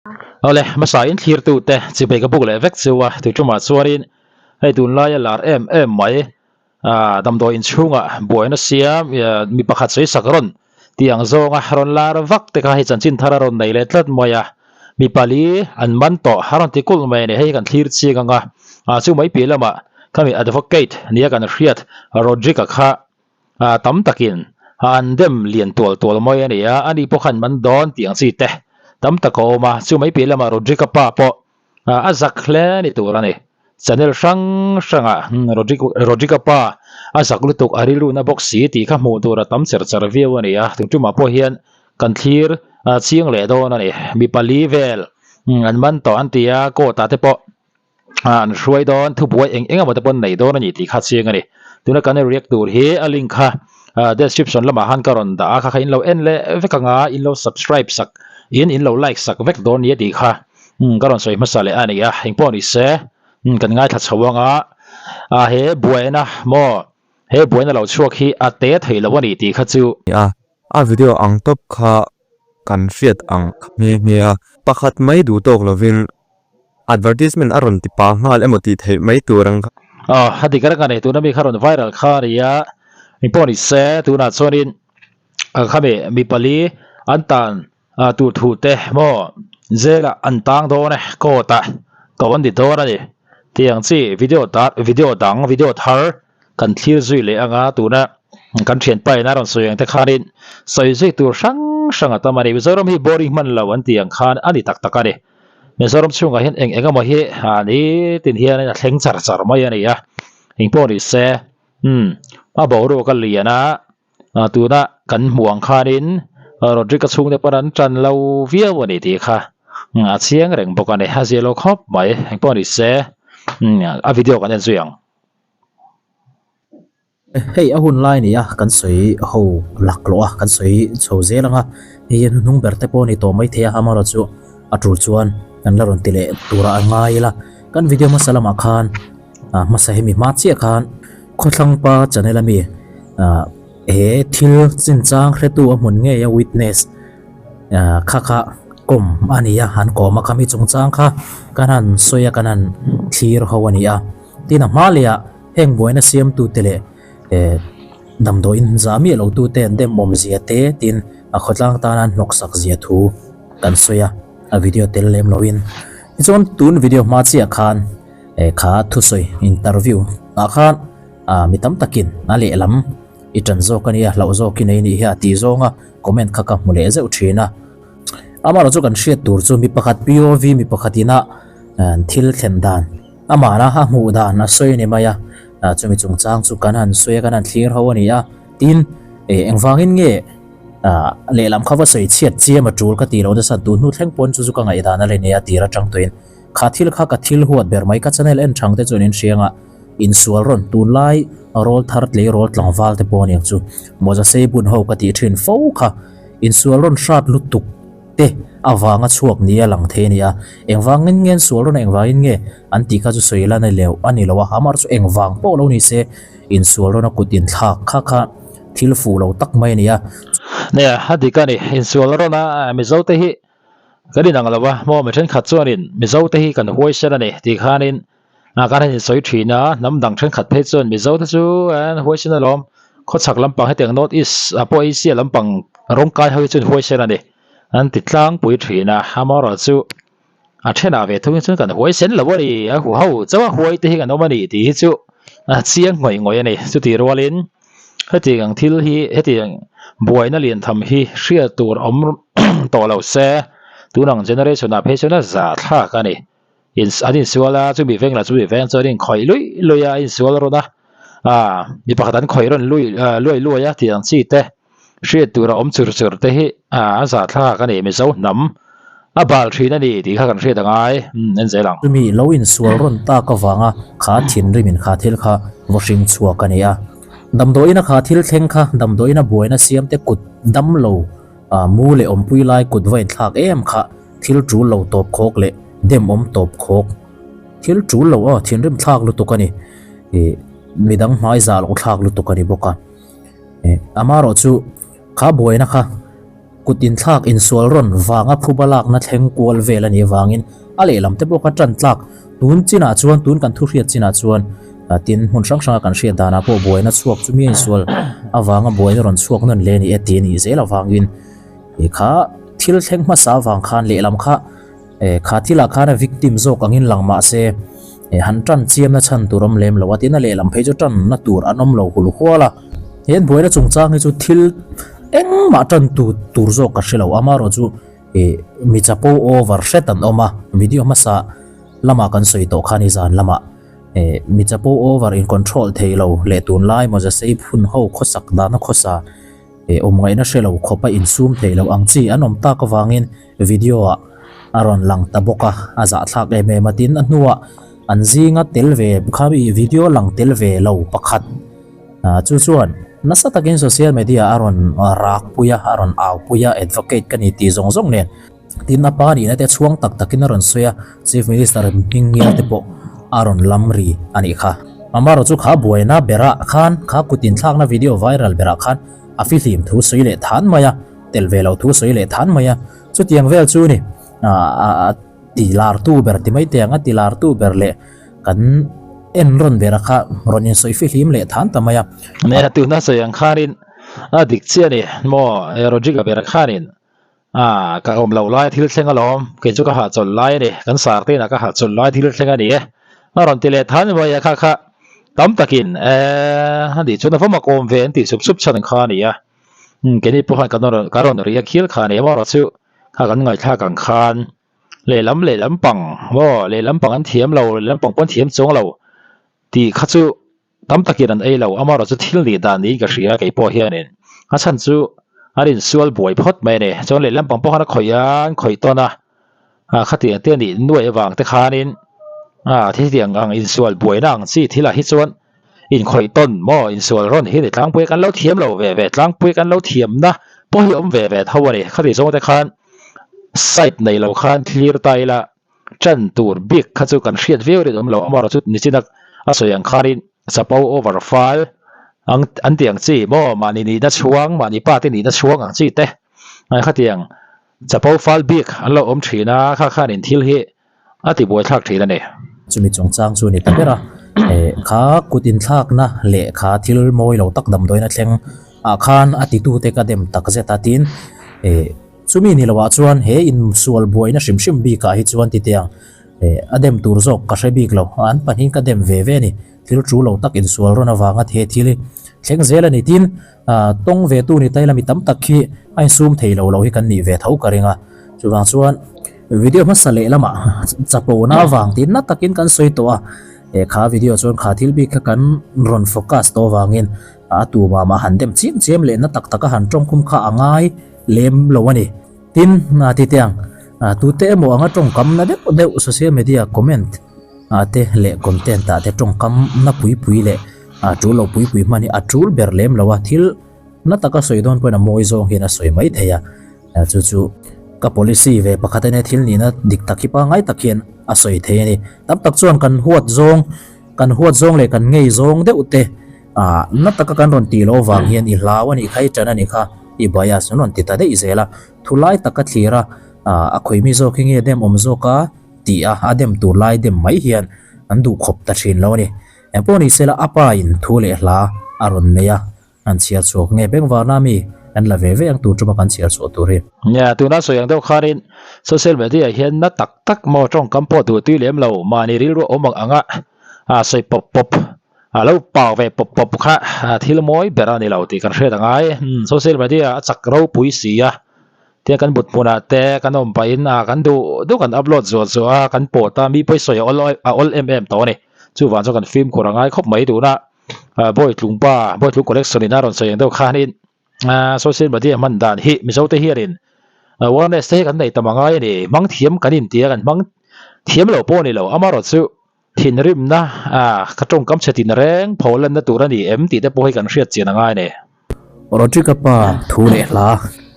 Awle, hmasa in thlirtute chipei ka buk leh vek chu a, tui tumah chuanin hei tunlaia lar em em mai ah damdawi inchhungah buaina siam mi pakhat sawi sak rawn tih ang zawnga rawn lar vak te kha hei chanchin thar a rawn nei leh tlat mai a, mi pali an man tawh a rawn ti kulh mai a ni, hei kan thlir chiang ang a, ah chu mai piah lamah khami advocate nia kan hriat Rodrick-a kha Ah tam takin an dem lian tual tual mai a ni a, ani pawh khan man dawn tih ang chi te tam tak a awm a, chu mai piah lamah Rodrick-a pa pawh a zak hle ni tur a ni. Channel hrang hrangah Rodrick Rodrick-a pa a zak lutuk a rilruna bawk si tih kha hmuh tur a tam cher cher viau a ni a, tun tumah pawh hian kan thlir chiang leh dawn a ni. Mi pali vel an man tawh an ti a, court ah te pawh an hruai dawn thubuai eng eng emaw te pawn nei dawn a ni tih kha chiang a ni. Tuna kan react tur hi a link kha description lamah khan ka rawn dah a, kha kha in lo en leh vek anga in lo subscribe sak in in lo like sak vek dawn nia tih kha ka rawn sawi hmasa leh a ni a, engpawh ni se kan ngaithla chho anga a he buaina maw he buaina lo chhuak hi a te thei lo a ni tih kha chu. A a video ang tawp kha kan hriat ang nghe nghe a, pakhat mai duh tawk lovin Advertisement a rawn ti pah nghal emaw tih theih mai tur ang kha. Aw, a dik reng a ni. Tuna mi kha rawn viral kha a ni a, engpawh ni se, tunah chuanin khami mi pali an tan tur thu te maw jail-ah an tang dawn e, court-ah ko an ti dawn a ni. Tiang chi video dar video dang video thar kan thlir zui leh ang a, tuna kan thianpa in a rawn sawi ang te khanin sawi zui tur hrang hrang a tam a ni. Mizoram hi boring hman lo an tih ang khan a ni tak tak a ni. Mizoram chhungah hian eng eng emaw hi ah nitin hian a thleng char char mai a ni a, engpawh ni se umm a boruak a lian a, tuna kan hmuh ang khanin Rodrick-a chhungte pawn an tan lo viau a ni tih kha a chiang reng bawk a ni, a zia lo khawp mai engpawh ni se umm a video kan en zui ang. Hei a hun lai nia kan sawi ho laklawh a, kan sawi chho zel ang a, hei hi hnuhnung ber te pawh a ni tawh maithei a, amaherawh chu a tul chuan kan la rawn ti leh turah a ngai ila, kan video hmasa lamah khan ah hmasa hemi hma chiah khan khawthlang pa channel ami ah he thil chinchang hretu a hmun ngei a witness ah kha kha kawm a ni a, an kawm a khami chungchang kha kan han sawi a kan han thlir ho a ni a, tin a hma leh ah. Heng buaina siamtute leh damdawiin zah miah lotute an dem awmzia te tin a khawtlang tana an hnawksak zia thu kan sawi a, a video tel lem loin. Tichuan tun video hma chiah khan kha thusawi interview ah khan mi tam takin a lehlam i tan zawk a nia hlauh zawk i nei nih hi a tih zawnga comment kha ka hmu leh zeuh thin a. Amaherawhchu kan hriat tur chu mi pakhat POV mi pakhat ina thil thlen dan Amahna a hmuh dan a sawi a ni mai a, chumi chungchang chu kan han sawi a, kan han thlir ho a ni a, tin, engvangin nge lehlam kha va sawi chhiat chiam a tul ka tih loh nasa tun hnu thleng pawn chu chu ka ngaihdan a la nei a tir atang tawhin kha thil kha ka thil huat ber mai ka channel en thang te chuan in hriang a, insual rawn tunlai rawl thar tlei rawl tlangval te pawh aniang chu mawza sei bun ho ka tih thin fo kha insual rawn hrat lutuk. Te avanga chhuak ni a lang thei a ni a, engvangin nge an sual rawn a, engvangin nge an tih kha chu sawi la na leu a ni lo a, amah chu engvang pawh lo ni se insual rawn a kut inthlak kha kha thil fuh lo tak mai a ni a. Nia, a dik a ni, insual rawn a Mizo te hi kan inang lo a, maw mi thenkhat chuanin Mizo te hi kan huaisen a ni tih khanin kan han insawi thin a, hnam dang thenkhat phei chuan Mizo te chu an huaisen alawm, khawchhak lampang hetiang North East ah pawh Asia lampang rawngkai ho hi chuan huaisen a ni an ti tlangpui thin a, amaherawh chu a thenah ve thung hi chuan kan huaisen lo a ni, a huho chauh a huai te hi kan awm a ni tih hi chu a chiang ngawih ngawih a ni, chutih rualin hetiang thil hi hetiang buaina lian tham hi hriat tur awm tawh lo se tunang generation ah phei chuan a zahthlak a ni. In an insual a chumi veng lah chumi veng chuan an inkhawih luih luih a a insual rawn a ah mi pakhat an khawih rawn lui ah luai luai a tih ang chi te hriat tur a awm chur chur te hi ah a zahthlak a ni Mizo hnam a bal thin a ni tih kha kan hriat a ngai umm en zel ang. Chumi lo insual rawn tak avanga kha thinrim in kha thil kha vaw hring chhuak a ni a, damdawiin a kha thil thleng kha damdawiin a buaina siam te kut dam lo ah mu leh awmpui lai kut va inthlak em kha Thil tul lo tawp khawk leh demawm tawp khawk. Thil tul lo aw thinrim thlak lutuk a ni. Ih midang hmai zah loh thlak lutuk a ni bawk a. Ih amaherawh chu kha buaina kha Kut inthlak insual rawn vanga phuba lakna thleng kual vel a nih avangin a lehlam te pawh kha tan tlak tun chinah chuan tun kan thu hriat chinah chuan tin hmun hrang hranga kan hriat danah pawh buaina chhuak chu mi a insual avanga buaina rawn chhuak nawn hle a ni e tih a nih zel avangin kha thil thleng hmasa avang khan lehlam kha Kha thilah khan a victim zawk angin lang mah se, han tan chiamna chhan tur awm lem lo a, tin a lehlam phei chu tanna tur an awm lo hul hual a. He an buaina chungchang hi chu thil engmah tan tu tur zawk ka hre lo, amaherawh chu mi chapo over hret an awm a, video hmasa lamah kan sawi tawh kha ni zan lamah mi chapo over in control thei lo leh tunlai mawza sei phun ho khawsak dana khawsa awm ngaihna hre lo khawpa insum thei lo ang chi an awm tak avangin Video ah a rawn lang ta bawk a, a zahthlak em em a, tin a hnuah an zinga tel ve kha i video lang tel ve lo pakhat ah chu chuan nasa takin social media a rawn rak pui a, a rawn au pui a, advocate ka ni tih zawng zawng nen tin a pa nihna te chhuang tak takin a rawn sawi a, Chief Minister hming ngial te pawh a rawn lam ri a nih kha. Amaherawh chu kha buaina berah khan kha kut inthlakna video viral berah khan a fihlim thu sawi leh than mai a. Tel ve lo thu sawi leh than mai a, chutiang vel chu ni a ti lar tu ber ti mai te ang a ti lar tu ber leh kan en rawn ber a kha rawn in sawi fihlim leh than ta mai a. Nia tuna sawi ang khanin a dik chiah a ni maw Rodrigo ber khanin a ka awm loh lai thil thleng alawm kei chu ka hahchawlh lai a ni kan sar te inah ka hahchawlh lai thil thleng a ni e a rawn ti leh than mai a kha kha tam takin eh a nih chuan a va mak awm ve an tih sup sup chhan kha a ni a. Keini pawh khan kan rawn ka rawn ri a khil kha a ni emaw chu kha kan ngaihthlak ang khan lehlam lehlam pang maw lehlam pang an thiam lo lehlam pang pawh an thiam chuang lo tih kha chu tam takin an ei lo amaherawh chu thil nih dan niin ka hria kei pawh hianin a chhan chu an insual buai phawt mai a ni chuan lehlam pang pawh khan a khawih a an khawih tawn a. Ah khatiang te nih nuaih avang te khanin ah thiltiang ang insual buaina ang chi thilah hi chuan inkhawih tawn maw insual rawn hi ni tlangpui kan lo thiam lo ve ve tlangpui kan lo thiamna pawh hi awm ve ve tho a ni khati zawng te khan side nei lo khan thlir ta ila tan tur bik kha chu kan hriat viau rinawm lo amaherawhchu nichina a sawi ang khanin chapo over fal ang an tih ang chi maw mahni nihna chhuang mahni pa te nihna chhuang ang chi te khatiang Chapo fal bik an lo awm thin a, kha khanin thil hi a ti buaithlak thin a ni. Chumi chungchang chu a ni ta ber a, kha kut inthlakna leh kha thil mawi lo tak damdawiin a thleng ah khan a titute ka dem tak zet a tin chumi ni loah chuan he insual buaina hrim hrim bikah hi chuan titiang a dem tur zawk ka hre bik lo, an pahnihin ka dem ve ve a ni, thil tul lo tak insual rawn avanga he thil hi thleng zel a ni tin. Tawng ve tu ni ta ila mi tam tak hi a insum thei lo lo hi kan nih ve tho ka ring a, chuvang chuan video hmasa leh lamah chapona avang tin na takin kan sawi tawh a, kha video chuan kha thil bik kha kan rawn focus tawh avangin a tu mah mah han dem chiam chiam leh na tak taka han tawngkhum kha a ngai lem lo a ni. Tin, titiang tute emaw anga tawngkam na deuh deuh social media comment te leh content ah te tawngkam na pui pui leh A tul lo pui pui hman hi a tul ber lem lo a, thil na taka sawi dawn pawhin a mawi zawng hian a sawi mai thei a, chu chu ka policy ve pakhat a nia thil nihna dik tak hi pangngai tak hian a sawi thei a ni. Tam tak chuan kan huat zawng, kan huat zawng leh kan ngei zawng deuh te ah na taka kan rawn tih loh avang hian i hlau a nih kha, i ṭan a nih kha, i bias an rawn ti ta daih zel a, thu lai taka thlir a, a khawimi zawk hi nge dem awm zawk a tih a, a dem tur lai dem mai hian an duhkhawp ta ṭhin lo a ni. Engpawh ni sela a pa in thu leh hla a rawn nei a, an chhiar chhuak nge bengvarna mi an la ve ve ang tur tuma kan chhiar chhuah tur hi. Nia, tuna sawi ang deuh khanin social media hian na tak tak maw tawngkam pawh duh tui lem lo, mahni rilru awm ang anga a sawi pawp pawp, a lo pau ve pawp pawp kha thil mawi ber a ni lo tih kan hriat a ngai. Social media a chak ropui si a, Tia kan but hmunah te kan awm pahin a kan duh duh kan upload zuah zuah a, kan pawt a, mi pawi sawi a awl a awl em em tawh a ni. Chuvang chuan kan fimkhur a ngai khawp mai tuna Bawitlung pa, Bawitlung collection in a rawn sawi ang deuh khanin social media hman dan hi Mizo te hianin awareness te hi kan nei tam a ngai a ni. Hmang thiam kan inti a, kan hmang thiam lo pawh a ni lo. Amaherawhchu thinrimna ka tawngkam chhe tin reng pho lanna tur a ni em tih te pawh hi kan hriat chian a ngai a ni. Rodriga pa thu leh hla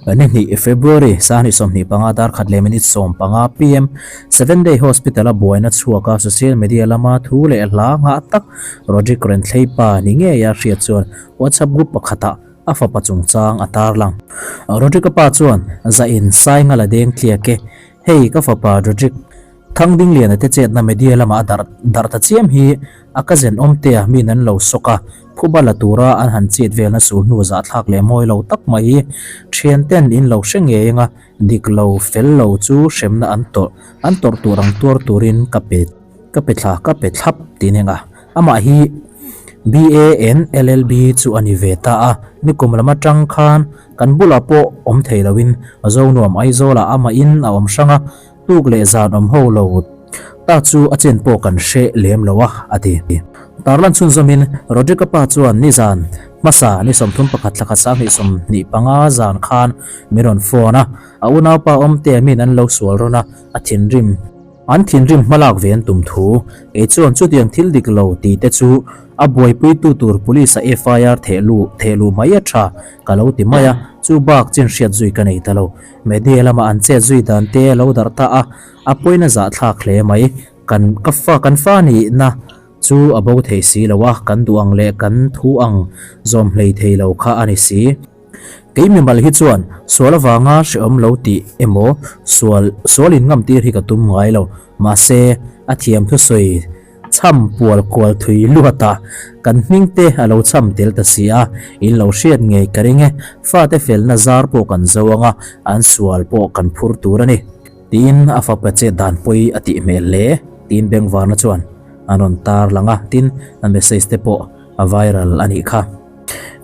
ni hnih February 25 darkhat leh minute 15 pm Seven Day Hospital a buaina chhuak a social media lama thu leh hla nghah tak Rodrick Renthlei pa ni ngeia hriat chuan WhatsApp group pakhatah. a fapa chungchang a tarlang. Rodrick-a pa chuan, Zain Saingala deng tliak e, hei ka fapa Rodrick, Thangdingliana te chetna media lamah a darh darh ta chiam hi a ka zen awmtea min an lo sawk a, phuba la tura an han chet velna sul hnu zahthlak leh mawi lo tak mai hi thianten in lo hre ngei anga dik lo fel lo chu hremna an tawrh an tawrh tur ang tuar turin ka pe ka pe thla ka pe thlap tih nen a amah hi BANLLB chu a ni ve ta a, nikum lam atang khan kan bulah pawh awm thei loin Zonuam Aizawlah amahin a awm hrang a. Tuk leh zan awm ho lo ta chu a chen pawh kan hre lem lo a, a ti. Tarlan chhunzawmin Rodrick-a pa chuan nizan hmasa ni 31 thla khat 2025 zan khan min rawn phone a, a unaupa awmte min an lo sual rawn a, a thinrim an thinrim hmalak ve an tum thu. Kei chuan chutiang thil dik lo tih te chu a buaipuitu tur police-a FIR theh luh theh luh mai a tha ka lo ti mai a, chu bak chin hriat zui ka nei ta lo. Media lama an chet zui dan te a lo darh ta a, a pawina zahthlak hle mai. Kan ka fa kan fa nihna chu a bo thei si lo a, kan duh ang leh kan thu ang zawm hlei thei lo kha a ni si. Kei mimal hi chuan sual avanga hrehawm lo tih emaw sual sual in ngam tir hi ka tum ngai lo. Mahse, a thiam thusawi Chham pual kual thui luat a, kan hming te a lo chham tel ta si a, in lo hriat ngei ka ring e, fate felna zar pawh kan zo ang a, an sual pawh kan phur tur a ni. Tiin a fapa chet dan pawi a tih hmel hle, tiin Bengvarna chuan an rawn tar lang a, tin a message te pawh a viral a nih kha.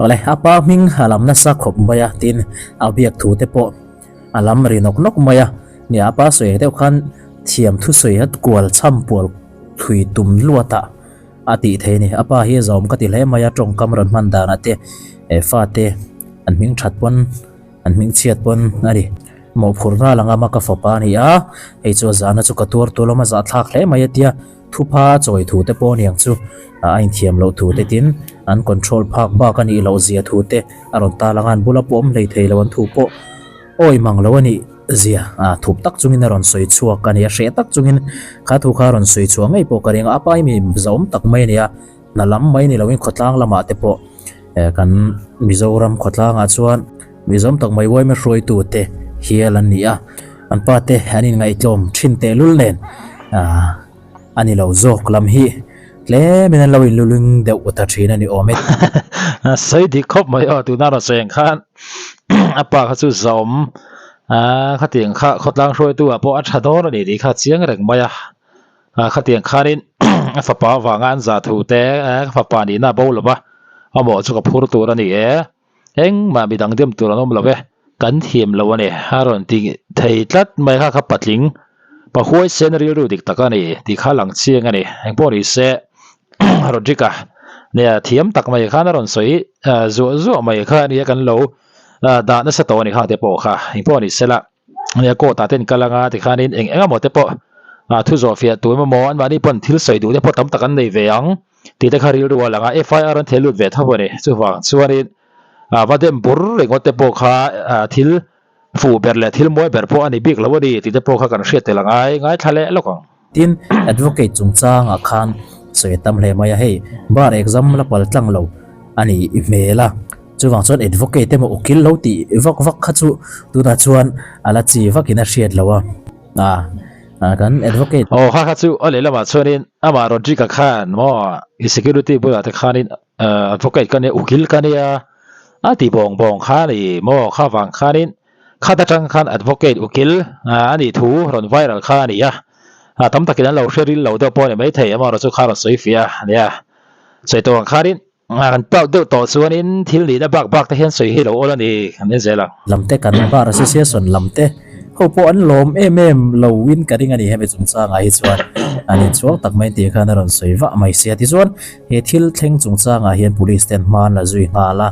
Awle, a pa hming a lam nasa khawp mai a, tin a biak thu te pawh. A lam ri nawk nawk mai a, nia a pa sawi deuh khan thiam thusawi hat kual chham pual thui tum luat ah a tih thei a ni. A pa hi a zawm ka ti hle mai a, tawngkam rawn hman danah te eh fate an hming that pawn an hming chhiat pawn a ni. Mawhphurhna la ngam a ka fapa a ni a, hei chu a zahna chu ka tuar tur lawm a zahthlak hle mai a tia thupha chawi thu te pawh aniang chu a inthiam loh thu te tin an control phak bak a nih loh zia thu te a rawn ta lang a, an bula pawh awm hlei thei lo an thu pawh awi mang lo a nih zia a thup tak chungin a rawn sawi chhuak a ni a, hreh tak chungin kha thu kha a rawn sawi chhuah ngei pawh ka ring a, a pa hi mi zahawm tak mai a ni a, hna lam mai ni loin khawtlang lamah te pawh eh kan Mizoram khawtlangah chuan mi zawm tak mai uaima hruaitu te hial an ni a, an pa te an inngaihtlawm thin tehlul nen ah a ni lo zawk lam hi tlemin an lo inluling deuh ta thin a ni awm e. Sawi dik khawp mai aw tuna rawn sawi ang khan a pa kha chu zawm ah khatiang kha khawtlang hruaitu ah pawh a tha dawn a ni tih kha chiang reng mai a. Ah khatiang khanin a fapa avanga an zah thu te ka fapa nihna a bo lo va, a mawh chu ka phur tur a ni e, engmah midang dem tur an awm lo e, kan thiam lo a ni a rawn ti thei tlat mai kha kha patling pa huaisen rilru dik tak a ni tih kha lang chiang a ni, engpawh ni se Rodrick-a nia thiam tak mai khan a rawn sawi zuah zuah mai kha a nia kan lo dah nasa tawh a ni khangte pawh kha engpawh ni sela. Nia court ah te an kal anga tikhanin eng eng emaw te pawh ah thu zawh fiah tur emaw anmahni pawn thil sawi duh te pawh tam tak an nei ve ang tih te kha rilru a lang a FIR an theh lut ve tho a ni chuvang chuanin ah va dem bur ringawt te pawh kha ah thil fuh ber leh thil mawi ber pawh a ni bik lo a ni tih te pawh kha kan hriat tel angai ngaithla leh lawk ang. Tin, Advocate chungchangah khan sawi a tam hle mai a, hei bar exam la pal tlang lo a ni i hmel a, chuvang chuan Advocate emaw ukil lo tih vak vak kha chu tunah chuan a la chi vakin a hriat lo a, ah kan Advocate. Aw kha kha chu a lehlamah chuanin amah Rodrick-a khan maw i security bulah te khanin Advocate ka nia ukil ka nia a ti bawng bawng kha a ni maw kha vang khanin Khat atang khan advocate ukil a nih thu rawn viral kha a ni a, tam takin an lo hre ril lo deuh pawh a ni maithei, amaherawh chu kha rawn sawi fiah a nia. Sawi tawh ang khanin kan proud deuh tawh chuanin thil nihna bak bak te hian sawi hi lo awl a ni kan en zel ang. Lam te kan Bar Association lam te ho pawh an lawm em em lo in ka ring a ni hemi chungchangah hi chuan an inchhuang tak mai tih khan a rawn sawi vah mai sia. Tichuan he thil thleng chungchangah hian police ten hma an la zui nghal a.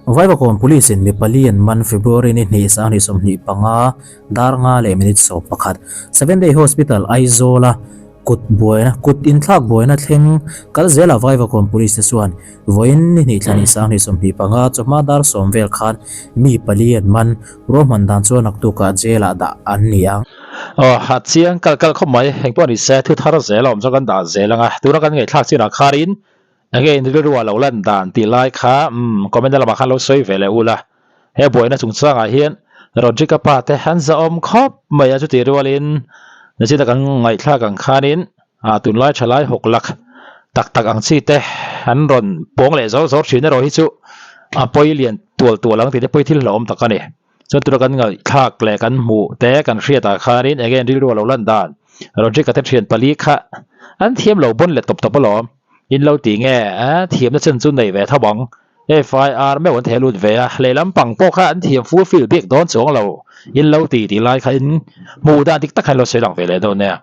Vaivakawn Police in mi pali an man February ni hnih 2025 dar nga leh minute 11 Seven Day Hospital Aizawl a kut buaina kut inthlak buaina thleng kal zela Vaivakawn Police te chuan vawiin ni hnih thla hnih 2025 chawhma dar sawm vel khan mi pali an man ruahman dan chuan naktukah jail ah dah an ni ang. Aw a chiang kal kal khawp mai engpawh ni se thu thar zel a awm chuan kan dah zel ang a tuna kan ngaihthlak chinah kharin. Enge in rilru a lo lan dan tih lai kha umm comment na lamah khan lo sawi ve leh ula. He buaina chungchangah hian Rodrick-a pa te an zahawm khawp mai a chutih rualin nachina kan ngaihthlak ang khanin ah tunlai thalai hawk lak tak tak ang chi te an rawn pawng leh zawr zawr thin erawh hi chu a pawi lian tual tual ang tih te pawi thil hlauhawm tak a ni. Chuan tura kan ngaihthlak leh kan hmuh te kan hriatah khanin enge an rilru a lo lan dan Rodrick-a te thian pali kha an thiam lo bawn leh tawp tawp alawm. In lo ti nge a thiamna chen chu nei ve tho ang. FIR meuh an theh lut ve a, lehlam pang pawh kha an thiam full fill bik dawn chuang lo. In lo ti tih lai kha in hmuh dan dik tak kha in lo sawi lang ve leh dawn nia.